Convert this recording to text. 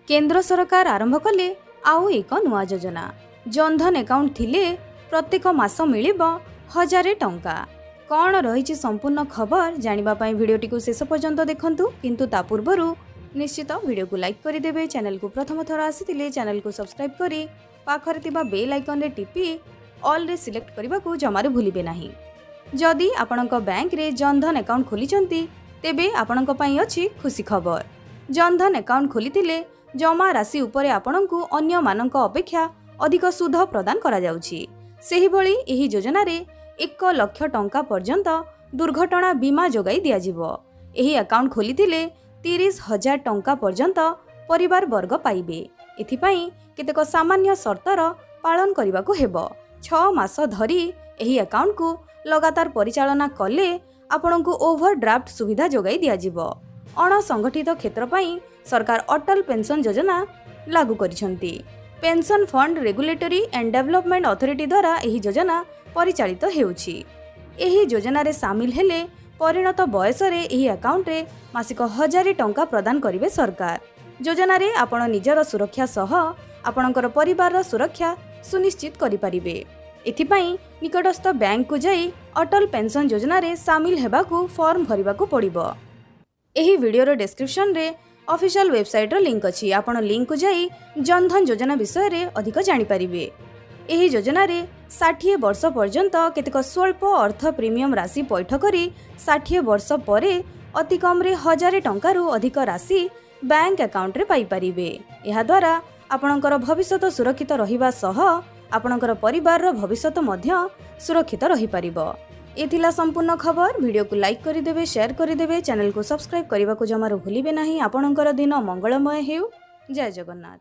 କେନ୍ଦ୍ର ସରକାର ଆରମ୍ଭ କଲେ ଆଉ ଏକ ନୂଆ ଯୋଜନା। ଜନଧନ ଆକାଉଣ୍ଟ ଥିଲେ ପ୍ରତ୍ୟେକ ମାସ ମିଳିବ 1000 ଟଙ୍କା। କ'ଣ ରହିଛି ସମ୍ପୂର୍ଣ୍ଣ ଖବର, ଜାଣିବା ପାଇଁ ଭିଡ଼ିଓଟିକୁ ଶେଷ ପର୍ଯ୍ୟନ୍ତ ଦେଖନ୍ତୁ। କିନ୍ତୁ ତା ପୂର୍ବରୁ ନିଶ୍ଚିତ ଭିଡ଼ିଓକୁ ଲାଇକ୍ କରିଦେବେ। ଚ୍ୟାନେଲକୁ ପ୍ରଥମ ଥର ଆସିଥିଲେ ଚ୍ୟାନେଲକୁ ସବସ୍କ୍ରାଇବ୍ କରି ପାଖରେ ଥିବା ବେଲ୍ ଆଇକନ୍ରେ ଟିପି ଅଲ୍ରେ ସିଲେକ୍ଟ କରିବାକୁ ଜମାରୁ ଭୁଲିବେ ନାହିଁ। ଯଦି ଆପଣଙ୍କ ବ୍ୟାଙ୍କରେ ଜନଧନ ଆକାଉଣ୍ଟ ଖୋଲିଛନ୍ତି, ତେବେ ଆପଣଙ୍କ ପାଇଁ ଅଛି ଖୁସି ଖବର। ଜନଧନ ଆକାଉଣ୍ଟ ଖୋଲିଥିଲେ ଜମା ରାଶି ଉପରେ ଆପଣଙ୍କୁ ଅନ୍ୟମାନଙ୍କ ଅପେକ୍ଷା ଅଧିକ ସୁଧ ପ୍ରଦାନ କରାଯାଉଛି। ସେହିଭଳି ଏହି ଯୋଜନାରେ 1 ଲକ୍ଷ ଟଙ୍କା ପର୍ଯ୍ୟନ୍ତ ଦୁର୍ଘଟଣା ବୀମା ଯୋଗାଇ ଦିଆଯିବ। ଏହି ଆକାଉଣ୍ଟ ଖୋଲିଥିଲେ 30,000 ଟଙ୍କା ପର୍ଯ୍ୟନ୍ତ ପରିବାର ବର୍ଗ ପାଇବେ। ଏଥିପାଇଁ କେତେକ ସାମାନ୍ୟ ସର୍ତ୍ତର ପାଳନ କରିବାକୁ ହେବ। 6 ମାସ ଧରି ଏହି ଆକାଉଣ୍ଟକୁ ଲଗାତାର ପରିଚାଳନା କଲେ ଆପଣଙ୍କୁ ଓଭର ଡ୍ରାଫ୍ଟ ସୁବିଧା ଯୋଗାଇ ଦିଆଯିବ। ଅଣସଂଗଠିତ କ୍ଷେତ୍ର ପାଇଁ ସରକାର ଅଟଲ ପେନ୍ସନ୍ ଯୋଜନା ଲାଗୁ କରିଛନ୍ତି। Pension Fund Regulatory and Development Authority ଦ୍ୱାରା ଏହି ଯୋଜନା ପରିଚାଳିତ ହେଉଛି। ଏହି ଯୋଜନାରେ ସାମିଲ ହେଲେ ପରିଣତ ବୟସରେ ଏହି ଆକାଉଣ୍ଟରେ ମାସିକ 1000 ଟଙ୍କା ପ୍ରଦାନ କରିବେ ସରକାର। ଯୋଜନାରେ ଆପଣ ନିଜର ସୁରକ୍ଷା ସହ ଆପଣଙ୍କର ପରିବାରର ସୁରକ୍ଷା ସୁନିଶ୍ଚିତ କରିପାରିବେ। ଏଥିପାଇଁ ନିକଟସ୍ଥ ବ୍ୟାଙ୍କକୁ ଯାଇ ଅଟଲ ପେନ୍ସନ୍ ଯୋଜନାରେ ସାମିଲ ହେବାକୁ ଫର୍ମ ଭରିବାକୁ ପଡ଼ିବ। ଏହି ଭିଡ଼ିଓର ଡେସ୍କ୍ରିପସନରେ ଅଫିସିଆଲ ୱେବସାଇଟ୍ର ଲିଙ୍କ୍ ଅଛି। ଆପଣ ଲିଙ୍କ୍କୁ ଯାଇ ଜନଧନ ଯୋଜନା ବିଷୟରେ ଅଧିକ ଜାଣିପାରିବେ। ଏହି ଯୋଜନାରେ 60 ବର୍ଷ ପର୍ଯ୍ୟନ୍ତ କେତେକ ସ୍ୱଳ୍ପ ଅର୍ଥ ପ୍ରିମିୟମ ରାଶି ପୈଠ କରି 60 ବର୍ଷ ପରେ ଅତି କମ୍ରେ 1000 ଟଙ୍କାରୁ ଅଧିକ ରାଶି ବ୍ୟାଙ୍କ ଆକାଉଣ୍ଟରେ ପାଇପାରିବେ। ଏହାଦ୍ୱାରା ଆପଣଙ୍କର ଭବିଷ୍ୟତ ସୁରକ୍ଷିତ ରହିବା ସହ ଆପଣଙ୍କର ପରିବାରର ଭବିଷ୍ୟତ ମଧ୍ୟ ସୁରକ୍ଷିତ ରହିପାରିବ। ଏ ଥିଲା ସମ୍ପୂର୍ଣ୍ଣ ଖବର। ଭିଡ଼ିଓକୁ ଲାଇକ୍ କରିଦେବେ, ସେୟାର କରିଦେବେ, ଚ୍ୟାନେଲକୁ ସବସ୍କ୍ରାଇବ୍ କରିବାକୁ ଜମାରୁ ଭୁଲିବେ ନାହିଁ। ଆପଣଙ୍କର ଦିନ ମଙ୍ଗଳମୟ ହେଉ। ଜୟ ଜଗନ୍ନାଥ।